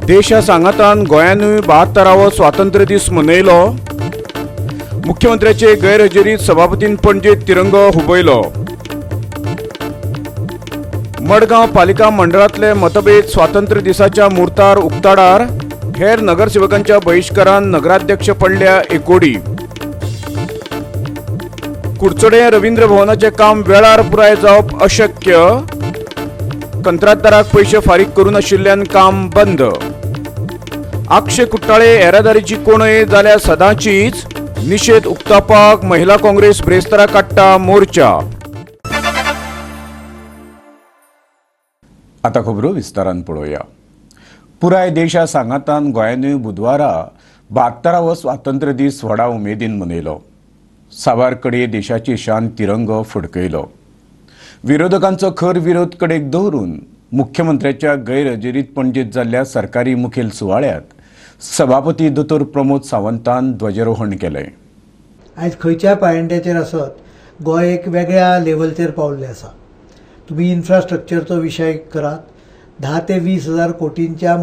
देशा सांगातान गोंयानूय 72वो स्वातंत्र्य दीस मनयलो. मुख्यमंत्र्याचे गैरहजेरीत सभापतीन पणजेत तिरंगो हुबयलो. मडगांव पालिका मंडळातले मतभेद स्वातंत्र्य दिसाच्या मुहूर्तार उक्ताडार. हेर नगरसेवकांच्या बहिश्कारान नगराध्यक्ष पडल्या एकोडी. कुडचडे रवींद्र भवनाचे काम वेळार पुराय जावप अशक्य. कंत्राटदाराक पयशे फारीक करूं नाशिल्ल्यान काम बंद. आगशे कुट्टाळे येरादारीची कोणय जाल्यार सदांचीच. निशेध उक्तावपाक महिला काँग्रेस ब्रेस्तारा काडटा मोर्चा. आतां खबरो विस्तारान पळोवया. पुराय देशा सांगातान गोंयानूय बुधवारा 72वो स्वातंत्र्य दीस व्हडा उमेदीन मनयलो. साबार कडेन देशाची शान तिरंगो फडकयलो. विरोधकांचो खर विरोध कडेक दवरून मुख्यमंत्र्याच्या गैरहजेरीत पणजेत जाल्ल्या सरकारी मुखेल सुवाळ्यात सभापती दोतोर प्रमोद सावंतान ध्वजारोहण केलें. आयज खंयच्याय पायंड्याचेर आसत, गोंय एक वेगळ्या लेवलचेर पावल्लें आसा. तुमी इन्फ्रास्ट्रक्चरचो विशय करात, 10 ते 20 हजार कोटींच्या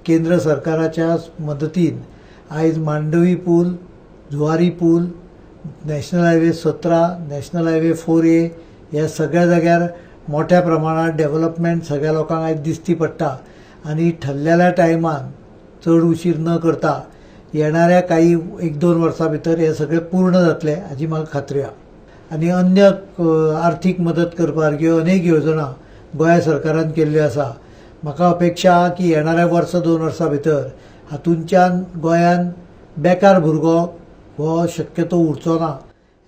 केंद्र सरकाराच्या मदतीन आयज मांडवी पूल, जुवारी पूल, national highway 17, national highway 4A ह्या सगळ्या जाग्यार मोठ्या प्रमाणात डेव्हलपमेंट सगळ्या लोकांक आयज दिसती पडटा आनी ठरलेल्या टायमान चड उशीर न करता येणाऱ्या काही 1-2 वर्सां भितर हे सगळें पूर्ण जातलें हाजी म्हाका खात्री आसा. आनी अन्य आर्थीक मदत करपा सारक्यो अनेक योजना गोंय सरकारान केल्ल्यो आसा. म्हाका अपेक्षा आहा की येणाऱ्या वर्स 2 वर्सां भितर हातूंतल्यान गोंयान बेकार भुरगो हो शक्यतो उरचो ना.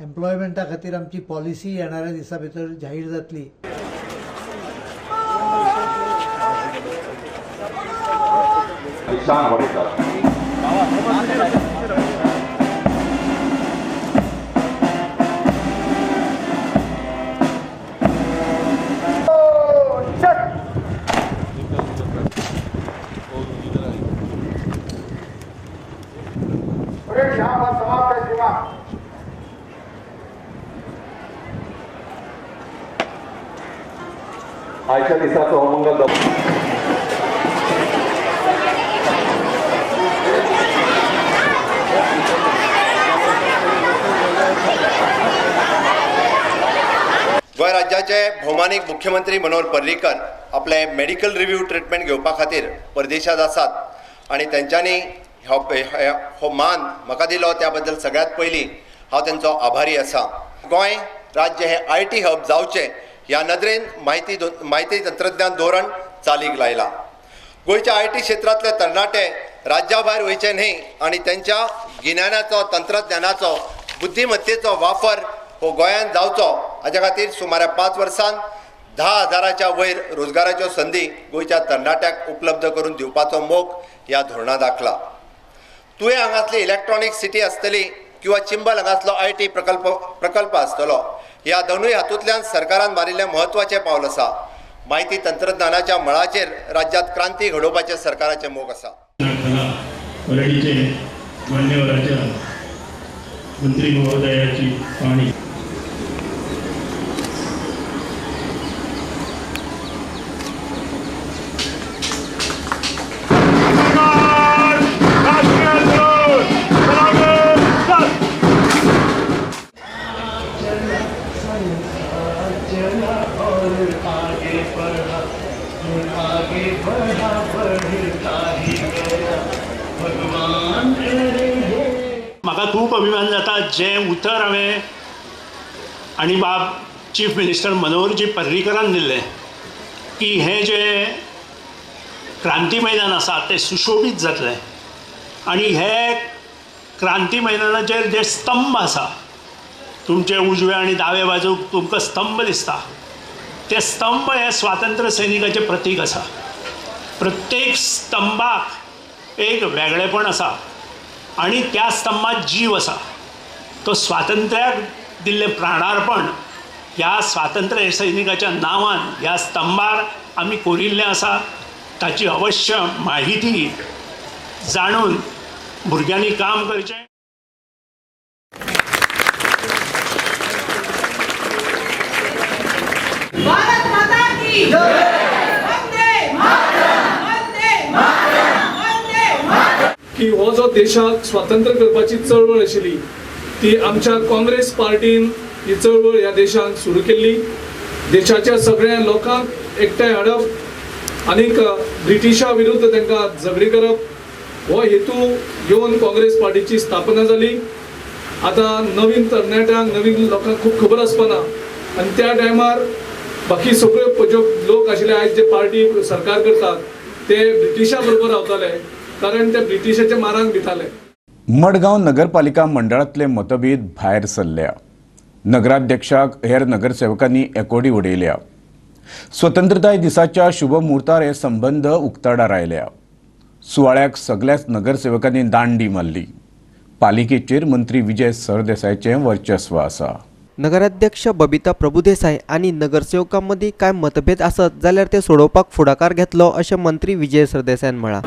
एम्प्लॉयमेंटा खातीर आमची पॉलिसी येणाऱ्या दिसां भितर जाहीर जातली. शान वाडयतात. आयच्या दिसाचो हो मंगल. गोंय राज्याचे भोवमानीक मुख्यमंत्री मनोहर पर्रीकर आपले मेडिकल रिव्यू ट्रिटमेंट घेवपा खातीर परदेशांत आसात आनी तेंच्यांनी हो मान म्हाका दिलो त्या बद्दल सगळ्यांत पयलीं हांव तेंचो आभारी आसा. गोंय राज्य हें IT hub जावचें ह्या नदरेन म्हायती तंत्रज्ञान धोरण चालीक लायलां. गोंयच्या IT क्षेत्रांतले तरणाटे राज्या भायर वयचे न्हय आनी तेंच्या गिन्यानाचो, तंत्रज्ञानाचो, बुद्धिमत्तेचो वापर हो गोंयांत जावचो हाज्या खातीर सुमारे 5 वर्सांत 10,000च्या वयर रोजगाराच्यो संदी गोंयच्या तरणाट्यांक उपलब्ध करून दिवपाचो मोख ह्या धोरणांत दाखला. तुयें हांगासली इलेक्ट्रॉनीक सिटी आसतली किंवा चिंबल हांगासलो IT प्रकल्प आसतलो, ह्या दोनूय हातूंतल्यान सरकारान मारिल्लें म्हत्वाचें पावल आसा. म्हायती तंत्रज्ञानाच्या मळाचेर राज्यांत क्रांती घडोवपाचें सरकाराचें मोख आसा. मान्यवराच्या मंत्री महोदयाची पाणी. म्हाका खूब अभिमान जाता जें उतर हांवें आनी बाब चीफ मिनिस्टर मनोहरजी पर्रीकरान दिल्लें की हें जें क्रांती मैदान आसा तें सुशोबीत जातलें आनी हे क्रांती मैदानाचेर जे स्तंभ आसा, तुमचे उजव्या आनी दाव्या बाजूक तुमकां स्तंभ दिसता, ते स्तंभ हे स्वातंत्र्य सैनिकाचें प्रतीक आसा. प्रत्येक स्तंभाक एक वेगळेपण आसा आनी त्या स्तंभात जीव आसा. तो स्वातंत्र्याक दिल्लें प्राणार्पण ह्या स्वातंत्र्य सैनिकाच्या नांवान ह्या स्तंभार आमी कोरिल्लें आसा. ताची अवश्य माहिती जाणून भुरग्यांनी काम करचें. भारत माता की जय. वंदे मातरम, वंदे मातरम, वंदे की हो जो देशाक स्वातंत्र्य करपाची चळवळ आशिल्ली ती आमच्या काँग्रेस पार्टीन ही चळवळ ह्या देशान सुरू केल्ली. देशाच्या सगळ्या लोकांक एकठांय हाडप आनीक ब्रिटिशा विरुद्ध तांकां झगडी करप हो हेतू घेवन काँग्रेस पार्टीची स्थापना जाली. आतां नवीन तरणाट्यांक नवीन लोकांक खूब खबर आसपाना आनी त्या टायमार बाकी सगळे ज्यो लोक आशिल्ले आयज जे पार्टी सरकार करतात ते ब्रिटिशा बरोबर रावताले कारण ते ब्रिटिशाच्या मारांक भिताले. मडगांव नगरपालिका मंडळांतले मतभेद भायर सरल्या. नगराध्यक्षाक हेर नगरसेवकांनी एकोडी उडयल्या. स्वतंत्रताय दिसाच्या शुभ मुहूर्तार हे संबंद उक्ताडार आयल्या. सुवाळ्याक सगल्याच नगरसेवकांनी दांडी मारली. पालिकेचेर मंत्री विजय सरदेसायाचें वर्चस्व आसा. नगराध्यक्ष बबिता प्रभुदेसाय आनी नगरसेवकां मदीं कांय मतभेद आसत जाल्यार ते सोडोवपाक फुडाकार घेतलो अशें मंत्री विजय सरदेसायान म्हळां.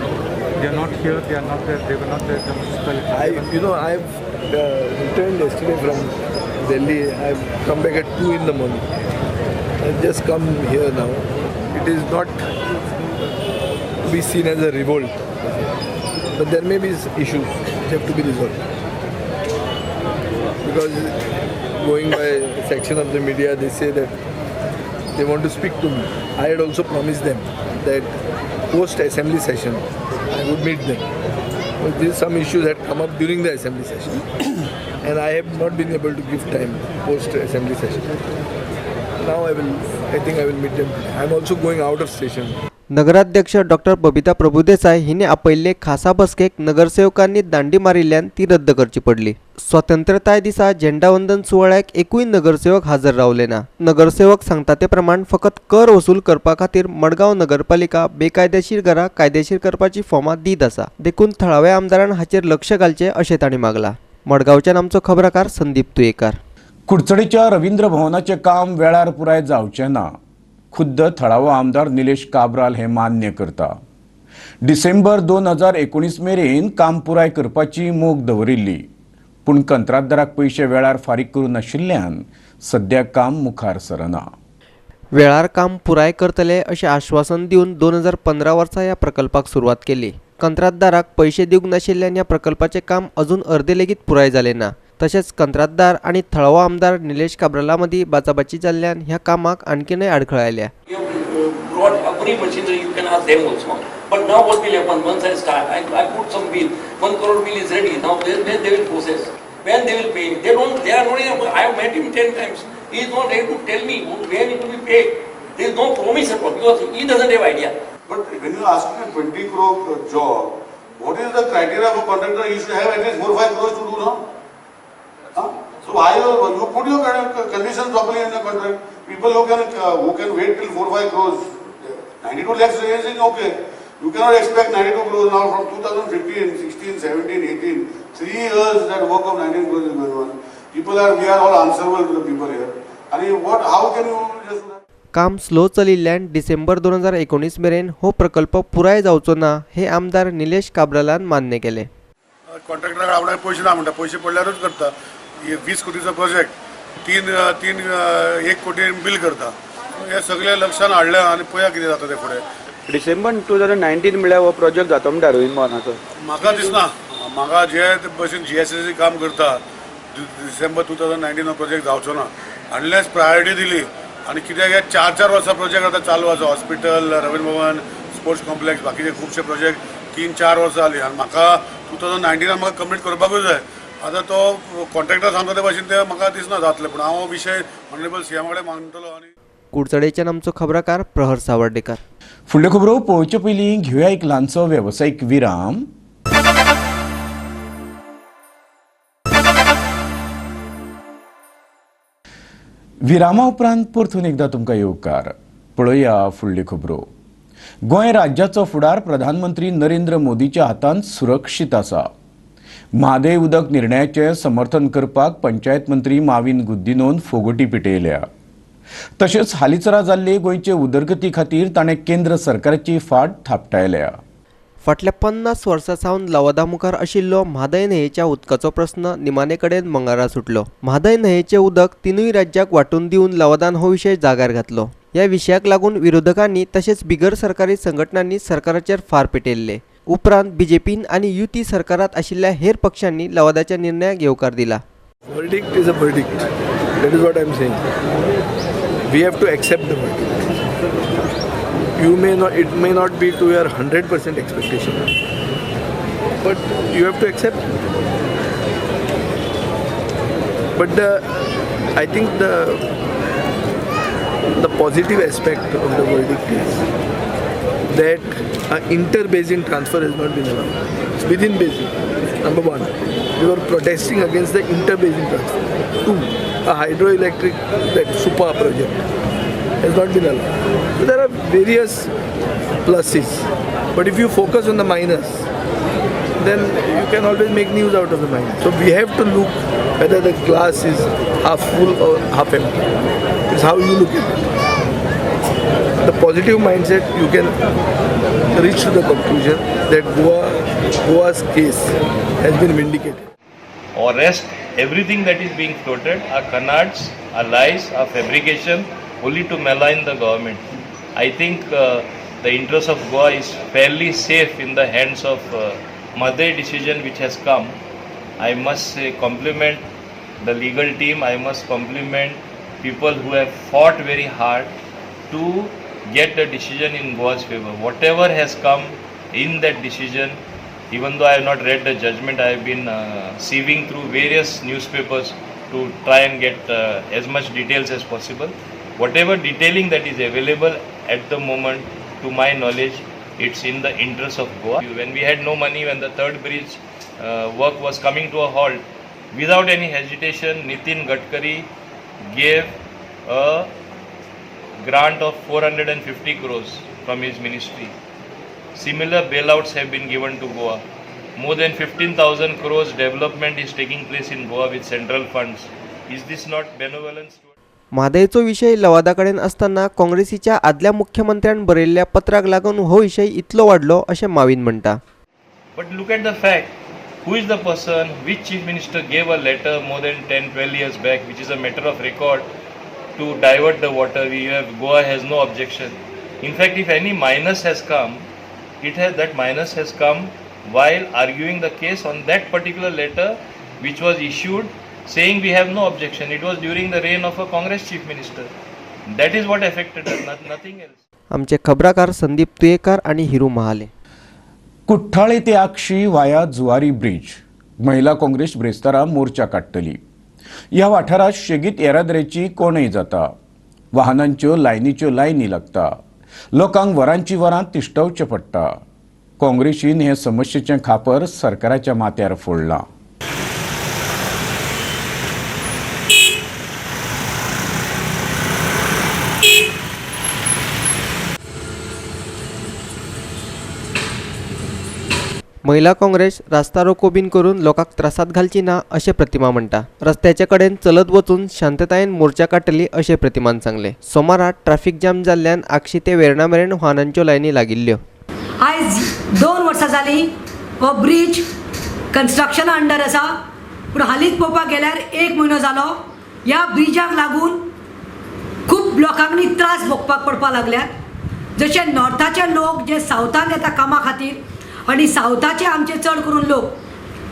They are not here, they are not there, they were not there at the municipality. I've returned yesterday from Delhi. I've come back at 2 in the morning. I've just come here now. It is not to be seen as a revolt, but there may be issues which have to be resolved. Because going by a section of the media, they say that they want to speak to me. I had also promised them that post-assembly session, I would meet them. But there some issues had come up during the assembly session, and I have not been able to give time post-assembly session. Now I think I will meet them. I am also going out of station. नगराध्यक्ष doctor Babita Prabhudesai हिणे आपयल्ले खासा बसकेक नगरसेवकांनी दांडी मारिल्ल्यान ती रद्द करची पडली. स्वतंत्रताय दिसा झेंडावंदन सुवाळ्याक एकूय नगरसेवक हजर रावले ना. नगरसेवक सांगता ते प्रमाण फकत कर वसूल करपा खातीर मडगांव नगरपालिका बेकायदेशीर घरां कायदेशीर करपाची फॉर्मां दीत आसा, देखून थळाव्या आमदारान हाचेर लक्ष घालचें अशें तांणी मागलां. मडगांवच्यान आमचो खबराकार संदीप तुयेकार. कुडचडीच्या रवींद्र भवनाचें काम वेळार पुराय जावचें ना. खुद्द थळावो आमदार निलेश काब्राल हे मान्य करता. डिसेंबर 2019 मेरेन काम पुराय करपाची मोख दवरिल्ली, पूण कंत्राटदाराक पयशे वेळार फारीक करूं नाशिल्ल्यान सद्या काम मुखार सरना. वेळार काम पुराय करतले अशें आश्वासन दिवन 2015 वर्सा ह्या प्रकल्पाक सुरवात केली. कंत्राटदाराक पयशे दिवंक नाशिल्ल्यान ह्या प्रकल्पाचें काम अजून अर्दे लेगीत पुराय जालें ना. तशेंच कंत्राटदार आनी थळावो आमदार निलेश काब्राला मदीं बाचाबाची जाल्ल्यान ह्या कामाक आणखीनय आडखळ आयल्या. But now what will happen once I start? I put some bill, 1 crore bill is ready. Now then they will process. When they will pay? They don't. They are not. I have met him 10 times. He is not ready to tell me when it will be paid. There is no promise at all because he doesn't have idea. But when you ask me a 20 crore job, what is the criteria for contractor? He should have at least 4-5 crores to do now. Huh? So why you put your conditions properly in the contract? People who can wait till 4-5 crores, 92 lakhs is okay. You cannot expect 92 crores now from 2015, 16, 17, 18. 3 years that work of 19 crores is going on. We are all answerable to the people here. I mean, how can you just do that? काम slow चलिल्ल्यान डिसेंबर 2019 मेरेन हो प्रकल्प पुराय जावचो ना हे आमदार निलेश काब्रालान मान्य केले. कॉन्ट्रॅक्टराक आपणाक पयशे ना म्हणटा, पयशे पडल्यारूच करता. 20 कोटीचो प्रोजेक्ट 3-1 कोटी बील करता. हे सगळे लक्षान हाडले आनी पळया कितें जाता तें फुडें. डिसेंबर 2019 म्हळ्यार हो प्रोजेक्ट जाता म्हणटा रवींद्र भवनाचो. म्हाका दिसना, म्हाका जे भशेन GSSC काम करता डिसेंबर 2019 हो प्रोजेक्ट जावचो ना अनलेस प्रायोरिटी दिली. आनी कित्याक हे 4-4 वर्सां प्रोजेक्ट आतां चालू आसा. हॉस्पिटल, रवींद्र भवन, स्पोर्ट्स कॉम्प्लेक्स, बाकीचे खुबशे प्रोजेक्ट 3-4 वर्सां जालीं आनी म्हाका 2019 म्हाका कंप्लीट करपाकूच जाय. आतां तो कॉन्ट्रॅक्टर सांगता ते भशेन ते म्हाका दिसना जातलें, पूण हांव हो विशय ऑनरेबल सीएमा कडेन मांडटलो. आनी कुडचडेच्यान आमचो खबराकार प्रहर सावर्डेकर. फुडल्यो खबरो पळोवचे पयलीं घेवया एक ल्हानसो वेवसायीक विराम. विरामा उपरांत परतून एकदां तुमकां येवकार. पळोवया फुडल्यो खबरो. गोंय राज्याचो फुडार प्रधानमंत्री नरेंद्र मोदीच्या हातांत सुरक्षीत आसा. म्हादय उदक निर्णयाचें समर्थन करपाक पंचायत मंत्री माविन गुदिन्होन फोगोटी पेटयल्या. तशेंच हालींसरा जाल्ले गोंयचे उदरगती खातीर ताणें केंद्र सरकाराची फाट थापटायल्या. फाटल्या 50 वर्सां सावन लवादा मुखार आशिल्लो म्हादय न्हंयेच्या उदकाचो प्रस्न निमाणे कडेन मंगळारा सुटलो. म्हादय न्हंयेचें उदक तिनूय राज्याक वांटून दिवन लवादान हो विशय जाग्यार घातलो. ह्या विशयाक लागून विरोधकांनी तशेंच बिगर सरकारी संघटनांनी सरकाराचेर फार पेटयल्ले. उपरांत बीजेपीन आनी युती सरकारात आशिल्ल्या हेर पक्षांनी लवादाच्या निर्णयाक येवकार दिला. Verdict is a verdict. That is what I am saying. We have to accept the verdict. You may not, it may not be to your 100% expectation, but you have to accept. But I think the positive aspect of the verdict is that an inter-basin transfer has not been allowed. It's within basin. Number one, we were protesting against the inter-basin transfer. Two, a hydroelectric, that Supa project has not been allowed. So there are various pluses, but if you focus on the minus, then you can always make news out of the minus. So we have to look whether the glass is half full or half empty. It's how you look at it. The positive mindset, you can reach to the conclusion that Goa's case has been vindicated. Or rest, everything that is being floated are canards, are lies, are fabrication, only to malign the government. I think the interest of Goa is fairly safe in the hands of Mhadei decision which has come. I must say compliment the legal team, I must compliment people who have fought very hard to get the decision in Goa's favor. Whatever has come in that decision, even though I have not read the judgment, I have been sieving through various newspapers to try and get as much details as possible. Whatever detailing that is available at the moment, to my knowledge, it's in the interest of Goa. When we had no money, when the third bridge work was coming to a halt, without any hesitation, Nitin Gadkari gave a grant of 450 crores from his ministry. Similar bailouts have been given to Goa. More than 15,000 crores development is taking place in Goa with central funds. Is this not benevolence? म्हादयचो विशय लवादा कडेन आसतना काँग्रेसीच्या आदल्या मुख्यमंत्र्यान बरयल्ल्या पत्राक लागून हो विशय इतलो वाडलो अशें माविन म्हणटा. But look at the fact, who is the person, which chief minister gave a letter more than 10-12 years back, which is a matter of record, to divert the water. We have, Goa has no objection. In fact, if any minus has come, that minus has come while arguing the case on that particular letter which was issued saying we have no objection. It was during the reign of a Congress chief minister. That is what affected us, nothing else. आमचे खबराकार संदीप तुयेकार आणि हिरू महाले. कुठ्ठाळे ते आक्षी वाया Zuari bridge महिला काँग्रेस ब्रेस्तारा मोर्चा काडटली. ह्या वाठारात शेगीत येरादारीची कोणय जाता, वाहनांच्यो लायनीच्यो लायनी लागता, लोकांक वरांची वरां तिश्टवचें पडटा. काँग्रेसीन हे समस्येचें खापर सरकाराच्या माथ्यार फोडलां. महिला काँग्रेस रास्ता रोको बीन करून लोकांक त्रासात घालची ना अशें प्रतिमा म्हणटा. रस्त्याचे कडेन चलत वचून शांततायेन मोर्चा काडटली अशें प्रतिमान सांगलें. सोमारा ट्राफिक जाम जाल्ल्यान आक्षी ते वेर्णा मेरेन वाहनांच्यो लायनी लागिल्ल्यो. आयज 2 वर्सां जालीं हो ब्रीज कन्स्ट्रक्शना अंडर आसा, पूण हालींच पळोवपाक गेल्यार 1 म्हयनो जालो ह्या ब्रिजाक लागून खूब लोकांनी त्रास भोगपाक पडपाक लागल्यात. जशे नॉर्थाचे लोक जे सावथान येता कामा खातीर आनी सावथाचे आमचे चड करून लोक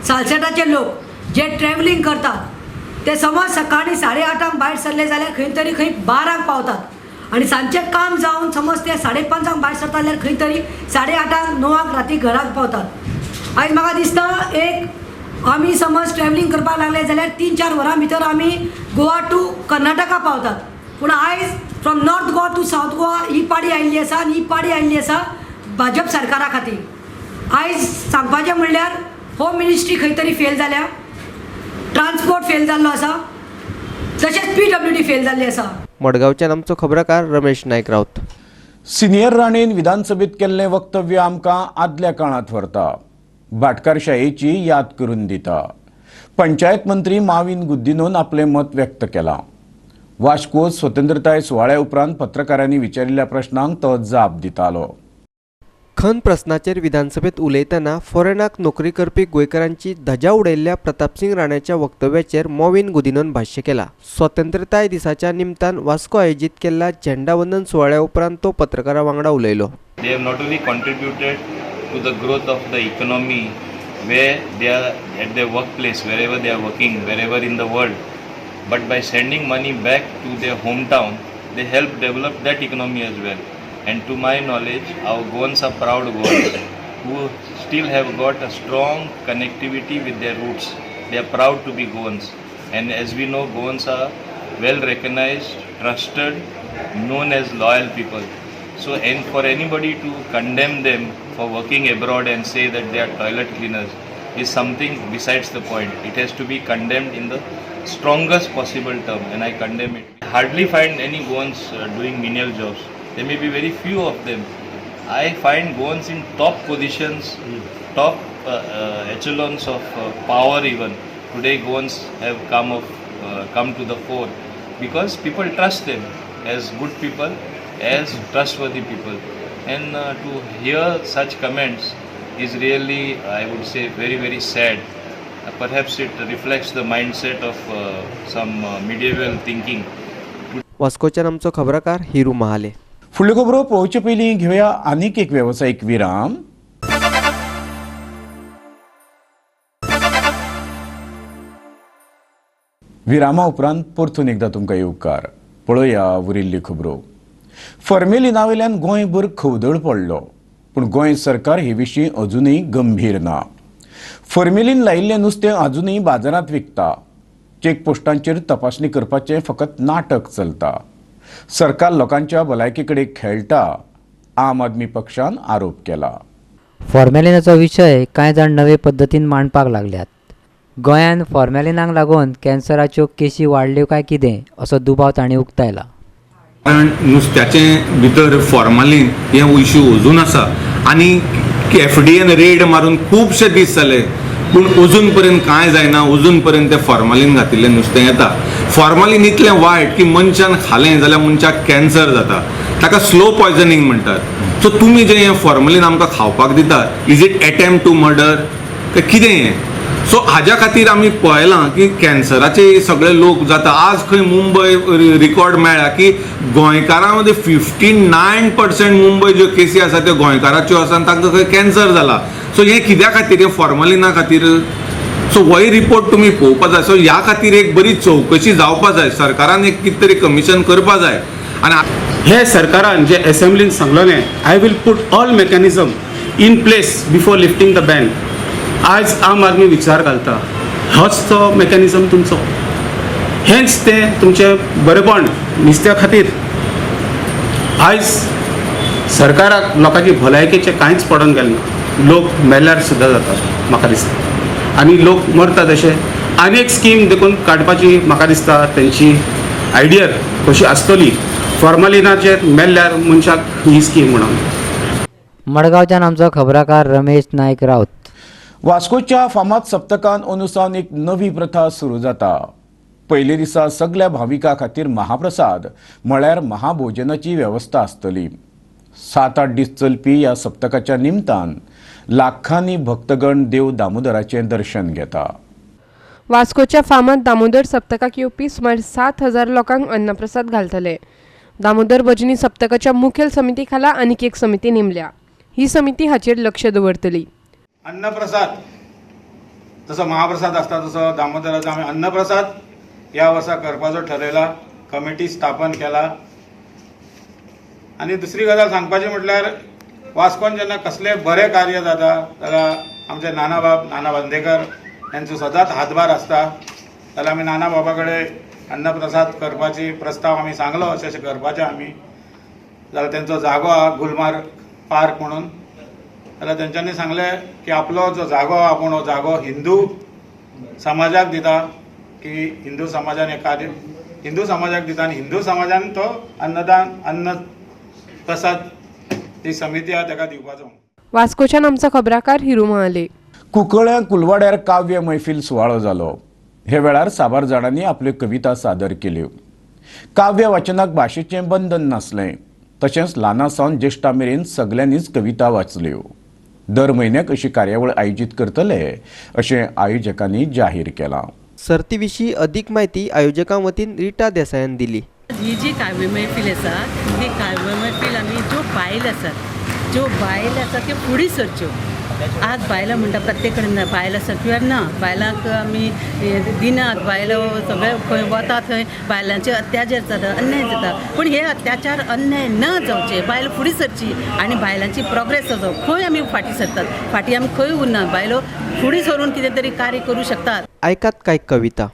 सालसेटाचे लोक जे ट्रॅवलिंग करतात ते समज सकाळीं 8:30 भायर सरले जाल्यार खंय तरी खंय 12 पावतात आनी सांजचें काम जावन समज ते 5:30 भायर सरता जाल्यार खंय तरी 8:30 9 राती घराक पावतात. आयज म्हाका दिसता एक आमी समज ट्रॅवलिंग करपाक लागले जाल्यार 3-4 वरां भितर आमी गोवा टू कर्नाटका पावतात, पूण आयज from North Goa to South Goa ही पाडी आयिल्ली आसा आनी ही पाडी आयिल्ली आसा भाजप सरकारा खातीर. आयज सांगपाचें म्हणल्यार होम मिनिस्ट्री खंय तरी फेल जाल्या, ट्रान्सपोर्ट फेल जाल्लो आसा, तशेंच PWD fail जाल्ली आसा. मडगांवच्यान आमचो खबराकार रमेश नायक राऊत. सिनियर राणेन विधानसभेत केल्लें वक्तव्य आमकां आदल्या काळांत व्हरता, भाटकारशायेची याद करून दिता. पंचायत मंत्री माविन गुदिन्होन आपलें मत व्यक्त केलां. वास्को स्वतंत्रताय सुवाळ्या उपरांत पत्रकारांनी विचारिल्ल्या प्रश्नांक तो जाप दितालो. खन प्रस्नाचेर विधानसभेत उलयतना फॉरेनाक नोकरी करपी गोंयकारांची धजा उडयल्ल्या प्रतापसिंग राण्याच्या वक्तव्याचेर मॉविन गुदिन्होन भाश्य केला. स्वतंत्रताय दिसाच्या निमतान वास्को आयोजीत केल्ल्या झेंडावंदन सुवाळ्या उपरांत तो पत्रकारां वांगडा उलयलो. They have not only contributed to the growth of the economy where they are at their workplace, wherever they are working, wherever in the world. But by sending money back to their hometown, they help develop that economy as well. And to my knowledge, our Goans are proud Goans who still have got a strong connectivity with their roots. They are proud to be Goans. And as we know, Goans are well recognized, trusted, known as loyal people. So, and for anybody to condemn them for working abroad and say that they are toilet cleaners is something besides the point. It has to be condemned in the strongest possible term, and I condemn it. I hardly find any Goans doing menial jobs. There may be very few of them. I find Goans in top positions, top echelons of power even. Today Goans have come to the fore because people trust them as good people, as trustworthy people. And to hear such comments is really, I would say, very, very sad. Perhaps it reflects the mindset of some medieval thinking. वास्कोच्यान आमचो खबराकार हिरू महाले. फुडल्यो खबरो पळोवचे पयलीं घेवया आनीक एक वेवसायीक विराम. विरामा उपरांत परतून एकदां तुमकां येवकार. पळोवया उरिल्ल्यो खबरो. फॉर्मेलिना वयल्यान गोंयभर खवदळ पडलो, पूण गोंय सरकार हे विशीं अजुनूय गंभीर ना. फॉर्मेलीन लायिल्लें नुस्तें अजुनूय बाजारांत विकता. चेकपोस्टांचेर तपासणी करपाचें फकत नाटक चलता. सरकार लोकांच्या भलायके कडेन खेळटा, आम आदमी पक्षान आरोप केला. फॉर्मेलिनाचो विशय कांय जाण नवे पद्दतीन मांडपाक लागल्यात. गोंयांत फॉर्मेलिनाक लागून कॅन्सराच्यो केशी वाडल्यो काय कितें असो दुबाव तांणी उक्तायला. कारण नुस्त्याचें भितर फॉर्मालीन हें इश्यू अजून आसा आनी एफडीएन रेड मारून खुबशे दीस जाले, पूण अजून पर्यंत कांय जायना. अजून पर्यंत तें फॉर्मालीन घातिल्लें नुस्तें येता. फॉर्मालीन इतलें वायट की मनशान खालें जाल्यार मनशाक कॅन्सर जाता, ताका स्लो पॉयजनींग म्हणटात. सो तुमी जें हें फॉर्मालीन आमकां खावपाक दितात, is it attempt to murder काय कितें हें? सो हाज्या खातीर आमी पळयलां की कॅन्सराचे सगळे लोक जाता. आज खंय मुंबय रिकॉर्ड मेळ्ळा की गोंयकारां मदीं 59% मुंबय ज्यो केसी आसा त्यो गोंयकाराच्यो आसा आनी तांकां खंय कॅन्सर जाला. सो हें कित्या खातीर? हें फॉर्मालिना खातीर. सो होय रिपोर्ट तुमी पळोवपा जाय. सो ह्या खातीर एक बरी चवकशी जावपा जाय, सरकारान एक कितें तरी कमिशन करपा जाय. आनी हे सरकारान जे एसेंब्लीन सांगलेलें, I will put all mechanism in place before lifting the ban. आज आम आदमी विचार घालता, होच तो मेकॅनिजम तुमचो, हेंच तें तुमचें बरेपण नुस्त्या खातीर. आयज सरकाराक लोकांची भलायकेचें कांयच पडोन गेलें ना. लोक मेल्यार सुद्दां जाता म्हाका दिसता, आनी लोक मरता तशें. आनी एक स्कीम देखून काडपाची म्हाका दिसता तेंची आयडिया कशी आसतली, फॉर्मालिनाचेर मेल्ल्यार मनशाक ही स्कीम म्हणून. मडगांवच्यान आमचो खबराकार रमेश नायक राऊत. वास्कोच्या फामाद सप्तकान अंदूसावन एक नवी प्रथा सुरू जाता. पयले दिसा सगल्या भाविकां खातीर महाप्रसाद म्हळ्यार महाभोजनाची वेवस्था आसतली. 7-8 दीस चलपी ह्या सप्तकाच्या निमतान लाखांनी भक्तगण देव दामोदराचें दर्शन घेता. वास्कोच्या फामाद दामोदर सप्तकाक येवपी सुमार 7,000 लोकांक अन्नप्रसाद घालतले. दामोदर भजनी सप्तकाच्या मुखेल समिती खाला आनीक एक समिती नेमल्या. ही समिती हाचेर लक्ष दवरतली. अन्नप्रसाद जसो महाप्रसाद आसता तसो दामोदराचो आमी अन्नप्रसाद ह्या वर्सा करपाचो ठरयला, कमिटी स्थापन केला. आनी दुसरी गजाल सांगपाची म्हटल्यार वास्कोन जेन्ना कसलें बरें कार्य जाता जाल्यार आमचे नानाबाब नाना बांदेकर यांचो सदांच हातभार आसता. जाल्यार आमी नाना बाबा कडेन अन्नप्रसाद करपाची प्रस्ताव आमी सांगलो, अशें अशें करपाचें आमी. जाल्यार तेंचो जागो आहा गुलमार्ग पार्क म्हणून, जाल्यार तेंच्यांनी सांगलें की आपलो जो जागो आहा आपूण हो जागो हिंदू समाजाक दिता, की हिंदू समाजान हें कार्य हिंदू समाजाक दिता आनी हिंदू समाजान तो अन्नदान अन्न प्रसाद ती समिती आहा तेका दिवपाचो. वास्कोच्यान आमचो खबराकार हिरू महाले. कुंकळ्यां कुलवाड्यार काव्य मैफील सुवाळो जालो. हे वेळार साबार जाणांनी आपल्यो कविता सादर केल्यो. काव्य वाचनाक भाशेचें बंधन नासलें, तशेंच ल्हाना सावन ज्येश्ठा मेरेन सगल्यांनीच कविता वाचल्यो. दर म्हयन्याक अशी कार्यावळ आयोजीत करतले अशें आयोजकांनी जाहीर केलां. सर्ती विशीं अधिक म्हायती आयोजकां वतीन रिटा देसायान दिली. ही जी काव्य मैफील आसा ही काव्य मैफील आमी ज्यो बायल आसात ज्यो बायल आसा त्यो फुडें सरच्यो. आज बायलां म्हणटा प्रत्येक कडेन ना, बायलां सेक्युअर ना, बायलांक आमी दिनात, बायलो सगळे खंय वता थंय बायलांचे अत्याचार जाता, अन्याय जाता. पूण हे अत्याचार अन्याय ना जावचे, बायल फुडें सरची आनी बायलांची प्रोग्रेस जावचो. खंय आमी फाटीं सरतात, फाटीं आमी खंय उरना, बायलो फुडें सरून कितें तरी कार्य करूं शकतात. आयकात कांय कविता.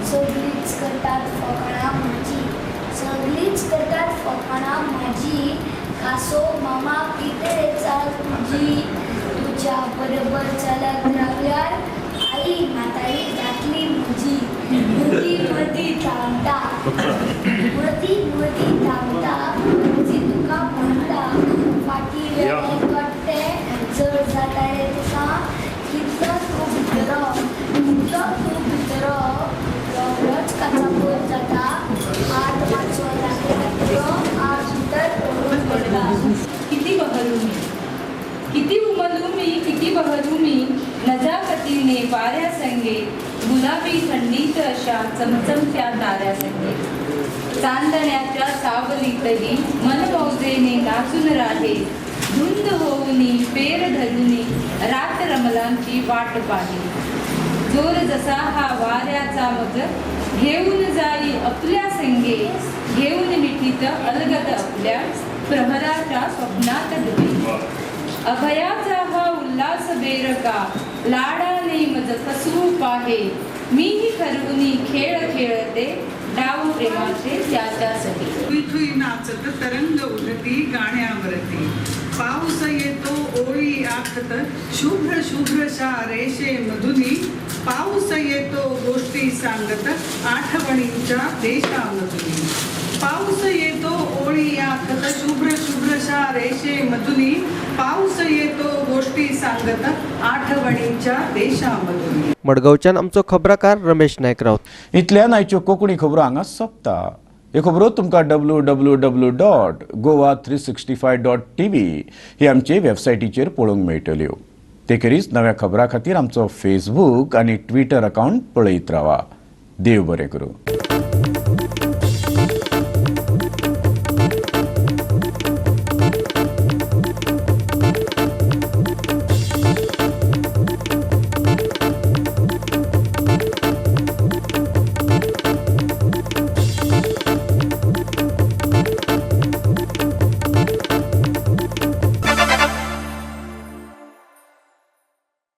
सगळीच करतात फकाणां म्हाजी, सगळीच करतात फकाणां म्हाजी, कासो मामा कितें चाल तुजी, तुज्या बरोबर चलत रावल्यार आई म्हातारी जातली म्हजी. मदीं मदीं थांबता, मदीं मदीं थांबता, म्हजी तुका म्हणटा, फाटीं वेलें कट्टें चड जाता रे तुका, कितलो तूं भितरो, कितलो तूं भितरो, रोखडोच काचाबूल जाता, हात मातसो लागला तुजो हात भितर ओडून पडटा. किती बहरू मी, किती उमलू मी, किती बहरू मी, नजाकतीने वाऱ्यासंगे, गुलाबी थंडीत अशा चमचमत्या ताऱ्यासंगे, चांदण्याच्या सावलीतही मनमौजेने नाचून राहे, धुंद होऊनी पेर धरुनी रात रमलांची वाट पाही, जोर जसा हा वाऱ्याचा मज घेऊन जाई आपल्या संगे, घेऊन मिठीत अलगद आपल्या प्रहराच्या स्वप्नात डुबी, अभयाचा हा उल्हास बेरका लाडाने मज फसवू पाहे, मीही ठरवूनी खेळ खेळते डाव प्रेमाचे त्याच्यासाठी. थुई थुई नाचत तरंग उठती गाण्यावरती, पाऊस येतो ओळी आखत शुभ्र शुभ्रशा रेषे मधुनी, पाऊस येतो गोष्टी सांगत आठवणींच्या देशामधुनी, पाऊस येतो ओळी आखत शुभ्र शुभ्रशा रेषे मधुनी, पाऊस येतो गोष्टी सांगत आठवणींच्या देशामधुनी. मडगांवच्यान आमचो खबराकार रमेश नायक राऊत. इतल्यान आयच्यो कोंकणी खबरो हांगा सोंपता. ह्यो खबरो तुमकां www.goa365.tv ही आमचे वेबसायटीचेर पळोवंक मेळटल्यो. ते खेरीज नव्या खबरां खातीर आमचो फेसबूक आनी ट्विटर अकावंट पळयत रावा. देव बरें करूं.